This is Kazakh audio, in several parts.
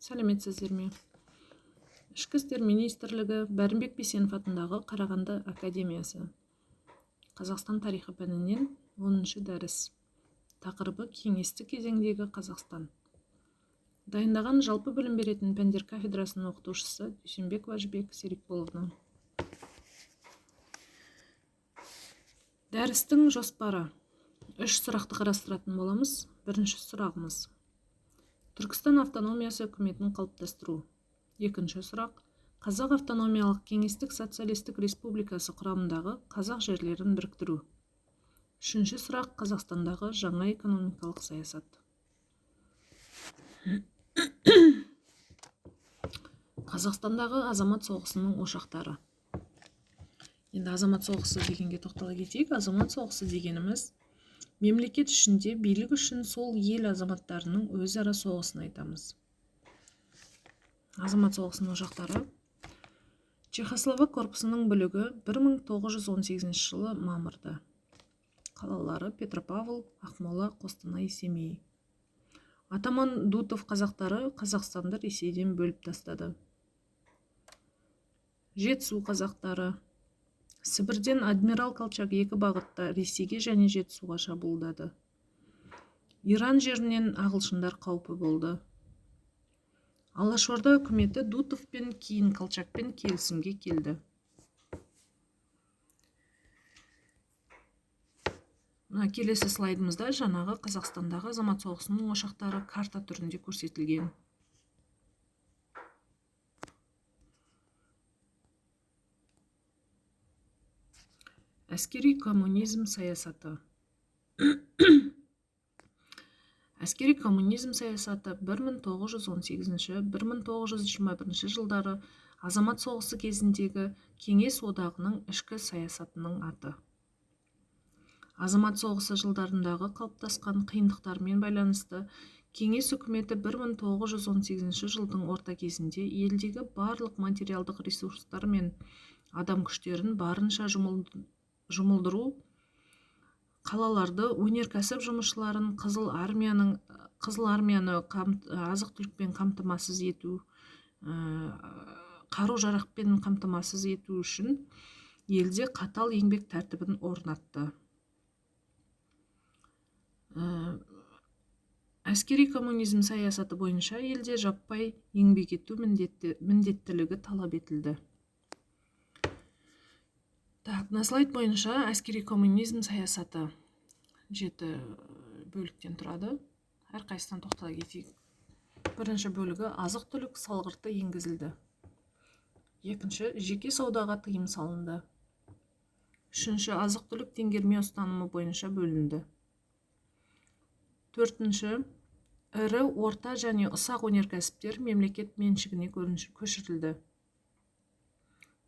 Сәлеметсіздер ме? Ішкі істер министрлігі Бәрімбек Бейсенов атындағы Қарағанды академиясы. Қазақстан тарихы пәнінен 10-шы дәріс. Тақырыбы кеңестік кезеңдегі Қазақстан. Дайындаған жалпы білім беретін пәндер кафедрасының оқытушысы Дүйсенбекова Жібек Серікболовна. Дәрістің жоспары. 3 сұрақты қарастыратын боламыз. Бірінші сұрағымыз. Түркістан автономиясы үкіметін қалыптастыру. Екінші сұрақ. Қазақ автономиялық кеңестік социалистік республикасы құрамындағы қазақ жерлерін біріктіру. Үшінші сұрақ. Қазақстандағы жаңа экономикалық саясат. Қазақстандағы азамат соғысының ошақтары. Енді азамат соғысы дегенге тоқтала кетейік. Азамат соғысы дегеніміз мемлекет ішінде билік үшін сол ел азаматтарының өзара соғысын айтамыз. Азамат соғысының ошақтары. Чехословак корпусының бүлігі 1918 жылы мамырда. Қалалары Петропавл, Ақмола, Қостанай, Семей. Атаман Дутов қазақтары Қазақстанды Ресейден бөліп тастады. Жетісу қазақтары. Сібірден адмирал Колчак екі бағытта Ресейге және Жетісуға шабуылдады. Иран жерінен ағылшындар қаупі болды. Алашорда үкіметі Дутовпен кейін Колчакпен келісімге келді. Мына келесі слайдымызда жаңағы Қазақстандағы азамат соғысының ошақтары карта түрінде көрсетілген. Әскери коммунизм саясаты. Әскери коммунизм саясаты 1918-1921 жылдары азамат соғысы кезіндегі Кеңес одағының ішкі саясатының аты. Азамат соғысы жылдарындағы қалыптасқан қиындықтармен байланысты Кеңес үкіметі 1918 жылдың орта кезінде елдегі барлық материалдық ресурстар мен адам күштерін барынша жұмылдыру, қалаларды, өнеркәсіп жұмысшыларын, Қызыл армияны азық-түлікпен қамтамасыз ету, қару-жарақпен қамтамасыз ету үшін елде қатал еңбек тәртібін орнатты. Әскери коммунизм саясаты бойынша елде жаппай еңбек ету міндеттілігі талап етілді. Так, мына слайд бойынша әскери коммунизм саясаты 7 бөліктен тұрады. Әрқайсысынан тоқтала кетейік. Бірінші бөлігі азық-түлік салғырты енгізілді. Екінші, жеке саудаға тыйым салынды. Үшінші, азық-түлік теңгерме ұстанымы бойынша бөлінді. Төртінші, ірі, орта және ұсақ өнеркәсіптер мемлекет меншігіне көшірілді.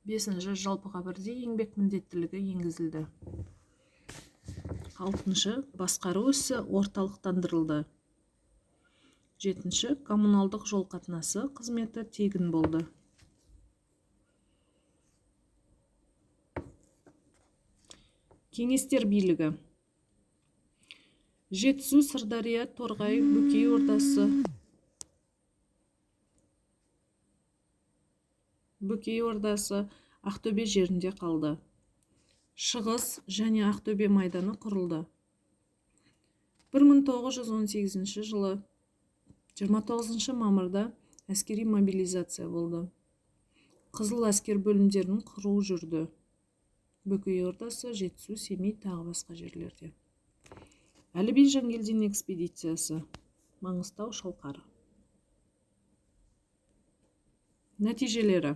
Бесінші, жалпыға бірдей еңбек міндеттілігі енгізілді. Алтыншы, басқару ісі орталықтандырылды. Жетінші, коммуналдық жол қатынасы қызметі тегін болды. Кеңестер билігі. Жетісу, Сырдария, Торғай, Бөкей ордасы, Ақтөбе жерінде қалды. Шығыс және Ақтөбе майданы құрылды. 1918 жылы 29 мамырда әскери мобилизация болды. Қызыл әскер бөлімдерін құру жүрді. Бөкей ордасы, Жетісу, Семей, тағы басқа жерлерде. Әліби Жангелдин экспедициясы. Маңғыстау, Шалқар. Нәтижелері.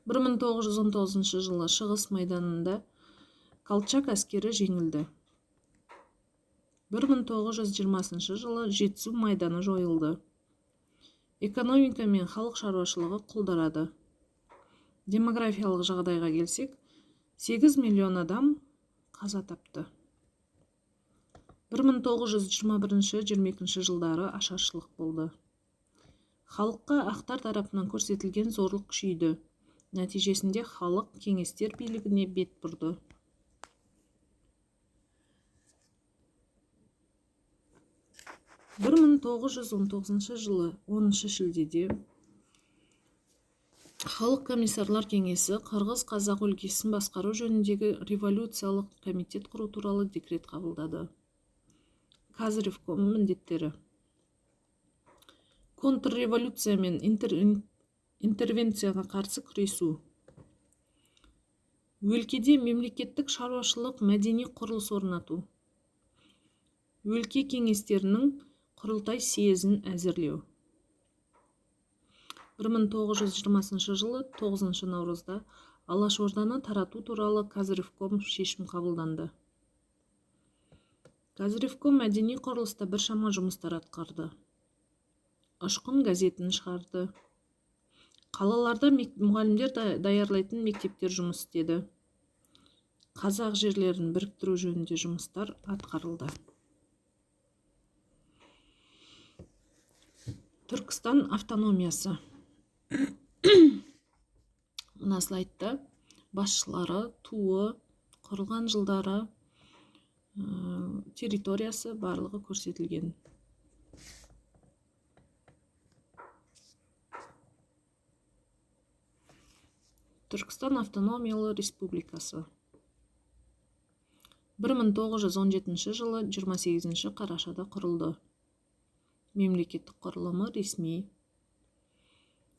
1919 жылы Шығыс майданында Колчак әскері жеңілді. 1920 жылы Жетісу майданы жойылды. Экономика мен халық шаруашылығы құлдырады. Демографиялық жағдайға келсек, 8 миллион адам қаза тапты. 1921-22 жылдары ашаршылық болды. Халыққа ақтар тарапынан көрсетілген зорлық күшейді. Нәтижесінде халық кеңестер билігіне бет бұрды. 1919 жылы 10 шілдеде Халық комиссарлар кеңесі Қырғыз-Қазақ өлкесін басқару жөніндегі революциялық комитет құру туралы декрет қабылдады. Казревком міндеттері: контрреволюция мен интервенцияға қарсы күресу, өлкеде мемлекеттік шаруашылық мәдени құрылыс орнату, өлке кеңестерінің құрылтай съезін әзірлеу. 1920 жылы 9 наурызда Алашорданы тарату туралы Казревком шешім қабылданды. Казревком мәдени құрылыста біршама жұмыстар атқарды. Ұшқын газетін шығарды. Қалаларда мұғалімдер даярлайтын мектептер жұмыс істеді. Қазақ жерлерін біріктіру жөнінде жұмыстар атқарылды. Түркістан автономиясы. Мына слайдта басшылары, туы, құрылған жылдары, территориясы барлығы көрсетілген. Түркістан автономиялы республикасы. 1917 жылы 28 қарашада құрылды. Мемлекеттік құрылымы ресми.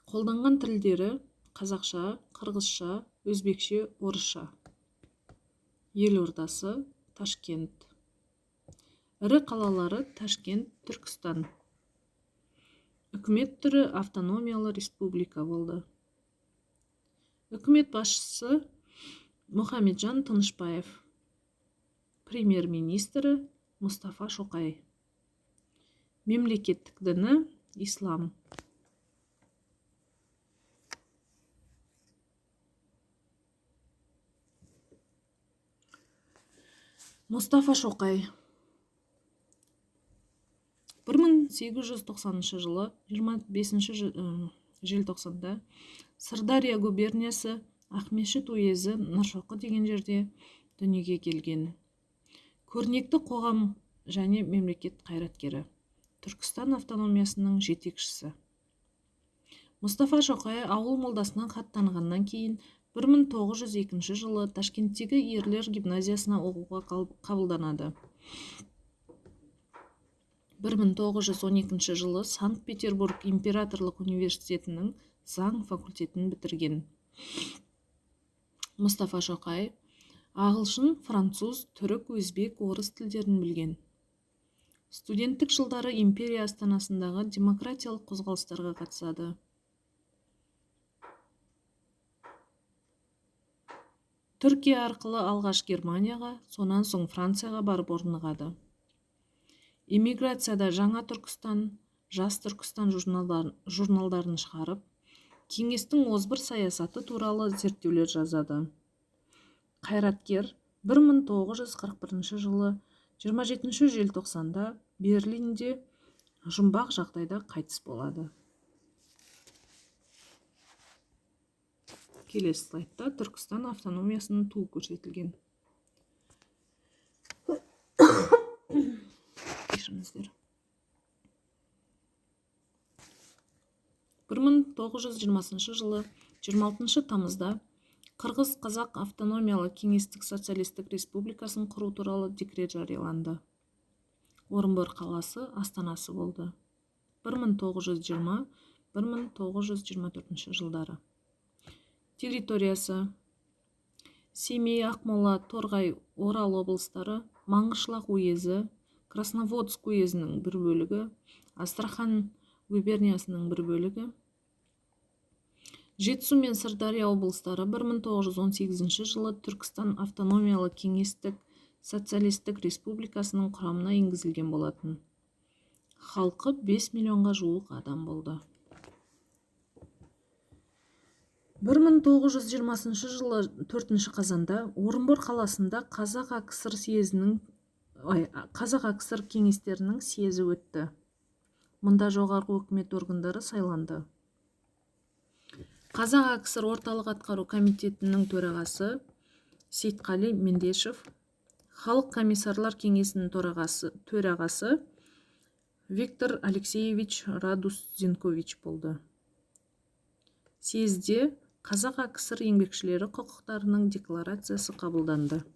Қолданған тілдері қазақша, қырғызша, өзбекше, орысша. Елордасы Ташкент. Ірі қалалары Ташкент, Түркістан. Үкімет түрі автономиялы республика болды. Үкімет басшысы Мұхамеджан Тынышбаев. Премьер-министрі Мұстафа Шоқай. Мемлекеттік діні ислам. Мұстафа Шоқай 1890 жылы 25 желтоқсанда Сырдария губерниясы Ақмешіт уезі Нұршоқы деген жерде дүниеге келген. Көрнекті қоғам және мемлекет қайраткері, Түркістан автономиясының жетекшісі. Мұстафа Шоқай ауыл молдасынан хат танығаннан кейін 1902 жылы Ташкенттегі ерлер гимназиясына оқуға қабылданады. 1912 жылы Санкт-Петербург императорлық университетінің заң факультетін бітірген. Мұстафа Шоқай ағылшын, француз, түрік, өзбек, орыс тілдерін білген. Студенттік жылдары империя астанасындағы демократиялық қозғалыстарға қатысады. Түркия арқылы алғаш Германияға, сонан соң Францияға барып орнығады. Эмиграцияда Жаңа Түркістан, Жас Түркістан журналдарын шығарып, кеңестің озбыр саясаты туралы зерттеулер жазады. Қайраткер 1941 жылы 27 желтоқсанда Берлинде жұмбақ жағдайда қайтыс болады. Келесі слайдта Түркістан автономиясының туы көрсетілген. Кешіріңіздер. 1920 жылы 26 тамызда Қырғыз-Қазақ автономиялы кеңестік социалистік республикасын құру туралы декрет жарияланды. Орынбор қаласы астанасы болды. 1920-1924 жылдары. Территориясы: Семей, Ақмола, Торғай, Орал облыстары, Маңғышлақ уезі, Красноводск уезінің бір бөлігі, Астрахан губерниясының бір бөлігі. Жетісу мен Сырдария облыстары 1918 жылы Түркістан автономиялы кеңестік социалистік республикасының құрамына енгізілген болатын. Халқы 5 миллионға жуық адам болды. 1920 жылы 4 қазанда Орынбор қаласында Қазақ АКСР съезінің Қазақ АКСР кеңестерінің съезі өтті. Мұнда жоғарғы өкімет органдары сайланды. Қазақ АКСР орталық атқару комитетінің төрағасы Сейтқали Мендешев, Халық комиссарлар кеңесінің төрағасы Виктор Алексеевич Радус-Зенкович болды. Съезде Қазақ АКСР еңбекшілері құқықтарының декларациясы қабылданды.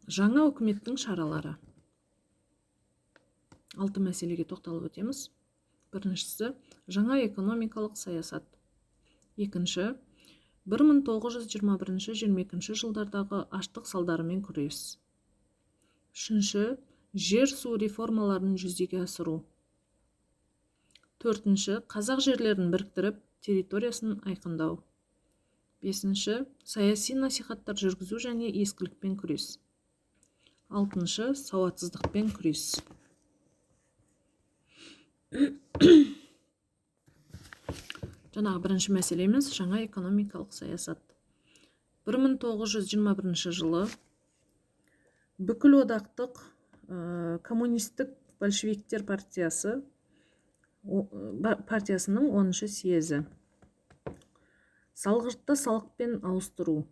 Жаңа үкіметтің шаралары. 6 мәселеге тоқталып өтеміз. Біріншісі, жаңа экономикалық саясат. Екінші, 1921-22 жылдардағы аштық салдарымен күрес. Үшінші, жер-су реформаларын жүзеге асыру. Төртінші, қазақ жерлерін біріктіріп, территориясын айқындау. Бесінші, саяси насихаттар жүргізу және ескілікпен күрес. Алтыншы, сауатсыздықпен күрес. Жаңағы бірінші мәселеміз жаңа экономикалық саясат. 1921 жылы бүкіл одақтық коммунистік большевиктер партиясының 10-шы съезі. Салғыртты салықпен ауыстыру,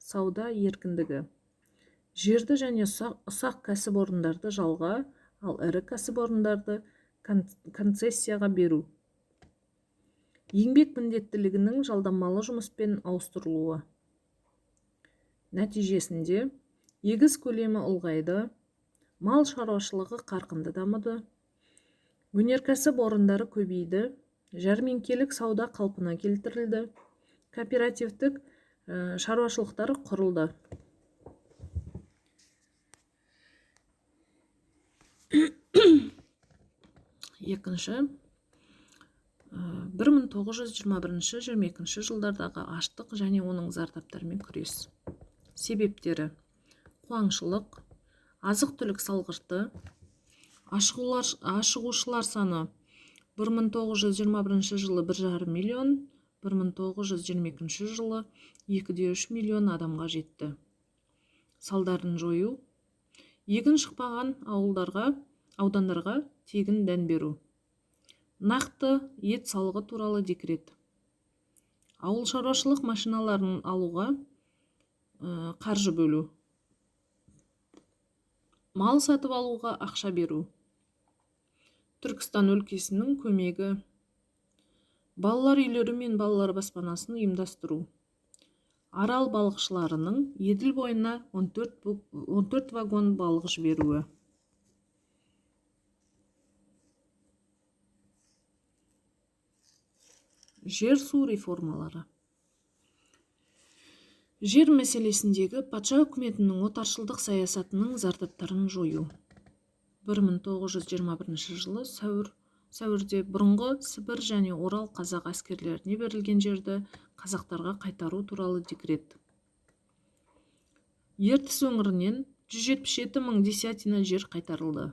сауда еркіндігі, жерді және ұсақ кәсіпорындарды жалға, ал ірі кәсіпорындарды концессияға беру. Еңбек міндеттілігінің жалдамалы жұмыспен ауыстырылуы. Нәтижесінде егіс көлемі ұлғайды, мал шаруашылығы қарқынды дамыды, өнеркәсіп орындары көбейді, жәрмеңкелік сауда қалпына келтірілді, кооперативтік шаруашылықтар құрылды. Екінші, 1921-22 жылдардағы аштық және оның зардаптарымен күрес. Себептері: қуаңшылық, азық-түлік салғырты, ашығушылар саны 1921 жылы 1,5 миллион, 1922 жылы 2,3 миллион адамға жетті. Салдарын жою, егін шықпаған аудандарға тегін дән беру. Нақты ет салығы туралы декрет. Ауыл шаруашылық машиналарын алуға қаржы бөлу. Мал сатып алуға ақша беру. Түркістан өлкесінің көмегі. Балалар үйлері мен балалар баспанасын ұйымдастыру. Арал балықшыларының Еділ бойына 14 вагон балық жіберуі. Жер-су реформалары. Жер мәселесіндегі патша үкіметінің отаршылдық саясатының зардаптарын жою. 1921 жылы сәуірде бұрынғы Сібір және Орал қазақ әскерлеріне берілген жерді қазақтарға қайтару туралы декрет. Ертіс өңірінен 177 мың десятина жер қайтарылды.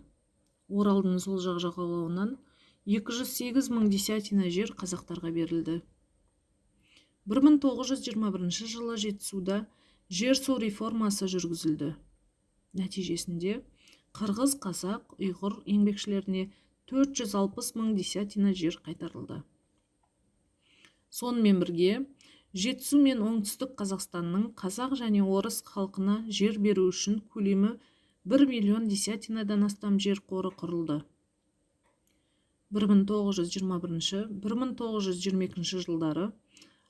Оралдың сол жақ жағалауынан 208 мың десятина жер қазақтарға берілді. 1921 жылы Жетісуда жер-су реформасы жүргізілді. Нәтижесінде қырғыз, қазақ, ұйғыр еңбекшілеріне 460 мың десятина жер қайтарылды. Сонымен бірге Жетісу мен Оңтүстік Қазақстанның қазақ және орыс халқына жер беру үшін көлемі 1 миллион десятинадан астам жер қоры құрылды. 1921-1922 жылдары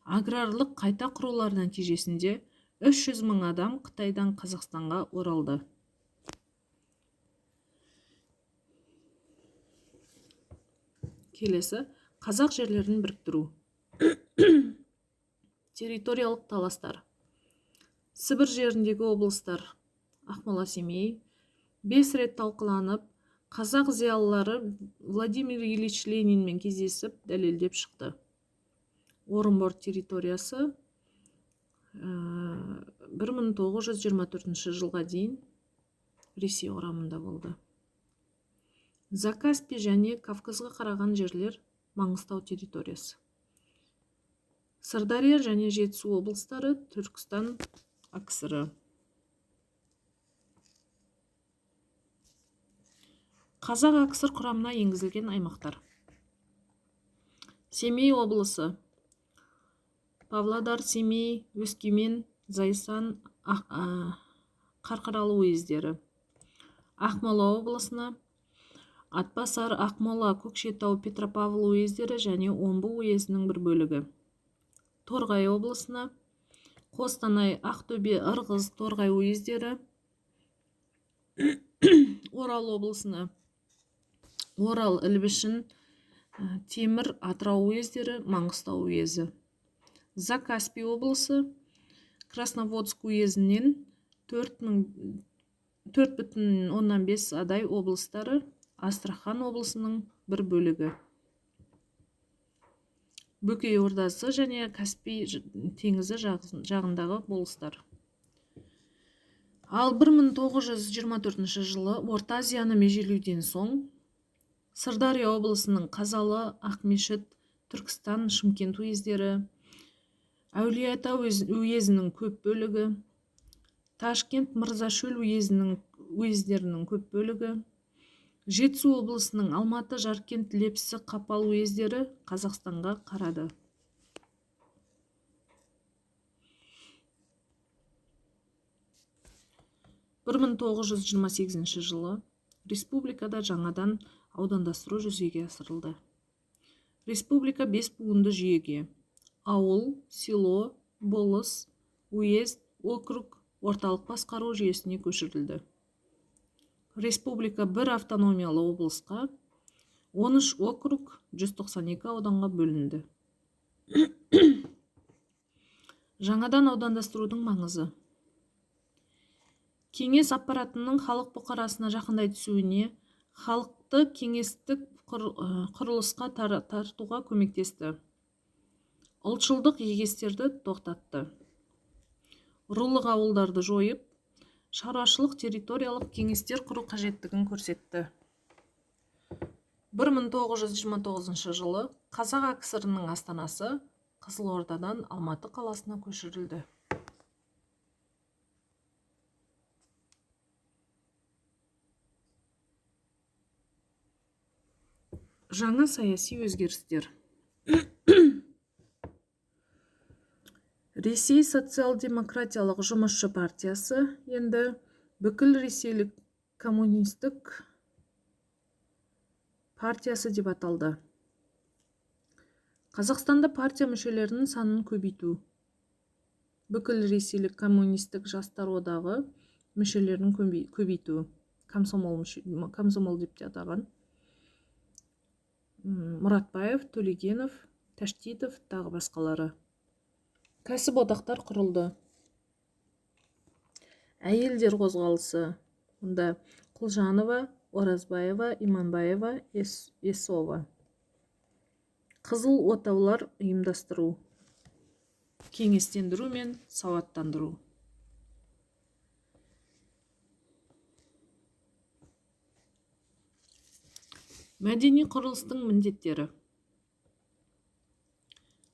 аграрлық қайта құрулар нәтижесінде 300 мың адам Қытайдан Қазақстанға оралды. Келесі, қазақ жерлерін біріктіру. Территориялық таластар. Сібір жеріндегі облыстар Ақмола, Семей 5 рет талқыланып, қазақ зиялылары Владимир Ильич Ленинмен кездесіп дәлелдеп шықты. Орынбор территориясы 1924 жылға дейін Ресей құрамында болды. Закаспий және Кавказға қараған жерлер Маңғыстау территориясы. Сырдария және Жетісу облыстары Түркістан АКСР. Қазақ АКСР құрамына енгізілген аймақтар. Семей облысы, Павлодар, Семей, Өскемен, Зайсан, Қарқаралы уездері. Ақмола облысына Атбасар, Ақмола, Көкшетау, Петропавл уездері және Омбы уезінің бір бөлігі. Торғай облысына Қостанай, Ақтөбе, Ырғыз, Торғай уездері. Орал облысына Орал, Ілбішін, Темір, Атырау уездері, Маңғыстау уезі. Закаспий облысы Красноводск уезінен 4,5 адай облыстары, Астрахан облысының бір бөлігі. Бөкей ордасы және Каспий теңізі жағындағы болыстар. Ал 1924 жылы Орта Азияны межелеуден соң Сырдария облысының Қазалы, Ақмешіт, Түркістан, Шымкент уездері, Әулиеата уезінің көп бөлігі, Ташкент, Мырзашөл уездерінің көп бөлігі, Жетісу облысының Алматы, Жаркент, Лепсі, Қапал уездері Қазақстанға қарады. 1928 жылы республикада жаңадан аудандастыру жүзеге асырылды. Республика 5 буынды жүйеге: ауыл, село, болыс, уезд, округ, орталық басқару жүйесіне көшірілді. Республика бір автономиялы облысқа, 13 округ, 192 ауданға бөлінді. Жаңадан аудандастырудың маңызы. Кеңес аппаратының халық бұқарасына жақындай түсуіне, халықты кеңестік құрылысқа тартуға көмектесті. Ұлтшылдық егестерді тоқтатты. Рулық ауылдарды жойып, шаруашылық территориялық кеңестер құру қажеттігін көрсетті. 1929 жылы Қазақ АКСР-ның астанасы Қызылордадан Алматы қаласына көшірілді. Жаңа саяси өзгерістер. Ресей социал-демократиялық жұмысшы партиясы енді бүкіл ресейлік коммунистік партиясы деп аталды. Қазақстанда партия мүшелерінің санын көбейту. Бүкіл ресейлік коммунистік жастар одағы мүшелерін көбейту. Комсомол деп те атаған. Мұратбаев, Төлегенов, Тәштитов, тағы басқалары. Кәсіподақтар құрылды. Әйелдер қозғалысы. Мұнда Құлжанова, Оразбаева, Иманбаева, Есова. Қызыл отаулар ұйымдастыру. Кеңестендіру мен сауаттандыру. Мәдени құрылыстың міндеттері.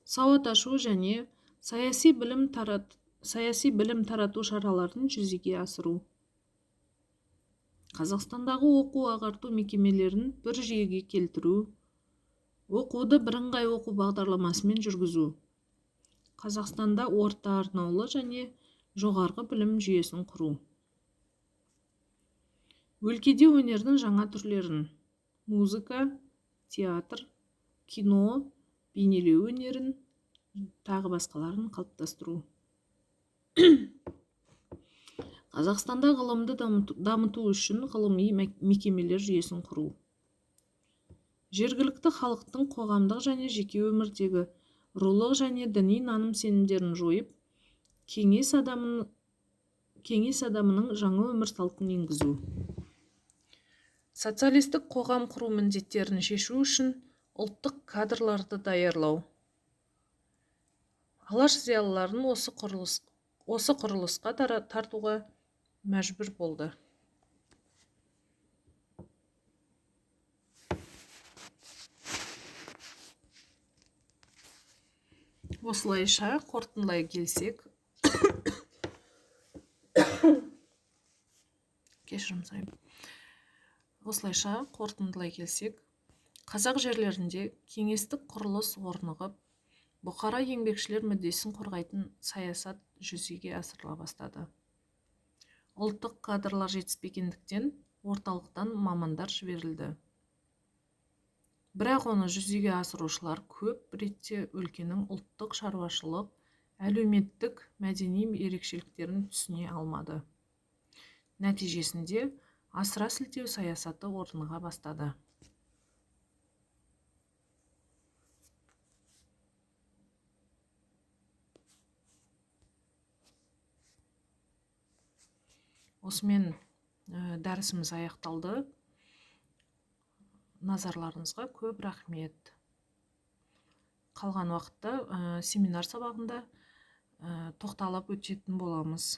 Сауат ашу және саяси білім тарату шараларын жүзеге асыру. Қазақстандағы оқу ағарту мекемелерін бір жүйеге келтіру, оқуды бірыңғай оқу бағдарламасымен жүргізу. Қазақстанда орта арнаулы және жоғарғы білім жүйесін құру. Өлкеде өнердің жаңа түрлерін: музыка, театр, кино, бейнелеу өнерін, тағы басқаларын қалыптастыру. Қазақстанда ғылымды дамыту үшін ғылыми мекемелер жүйесін құру. Жергілікті халықтың қоғамдық және жеке өмірдегі рулық және діни наным-сенімдерін жойып, кеңес адамының жаңа өмір салтын енгізу. Социалистік қоғам құру міндеттерін шешу үшін ұлттық кадрларды даярлау. Алаш зиялыларын осы құрылысқа тартуға мәжбүр болды. Осылайша қорытындылай келсек, кешірім сұраймын. Осылайша қорытындылай келсек, қазақ жерлерінде кеңестік құрылыс орнығып, бұқара еңбекшілер мүддесін қорғайтын саясат жүзеге асырыла бастады. Ұлттық кадрлар жетіспегендіктен орталықтан мамандар жіберілді. Бірақ оны жүзеге асырушылар көп ретте өлкенің ұлттық шаруашылық, әлеуметтік, мәдени ерекшеліктерін түсіне алмады. Нәтижесінде асыра сілтеу саясаты орныға бастады. Осымен дәрісіміз аяқталды. Назарларыңызға көп рахмет. Қалған уақытта семинар сабағында тоқталып өтетін боламыз.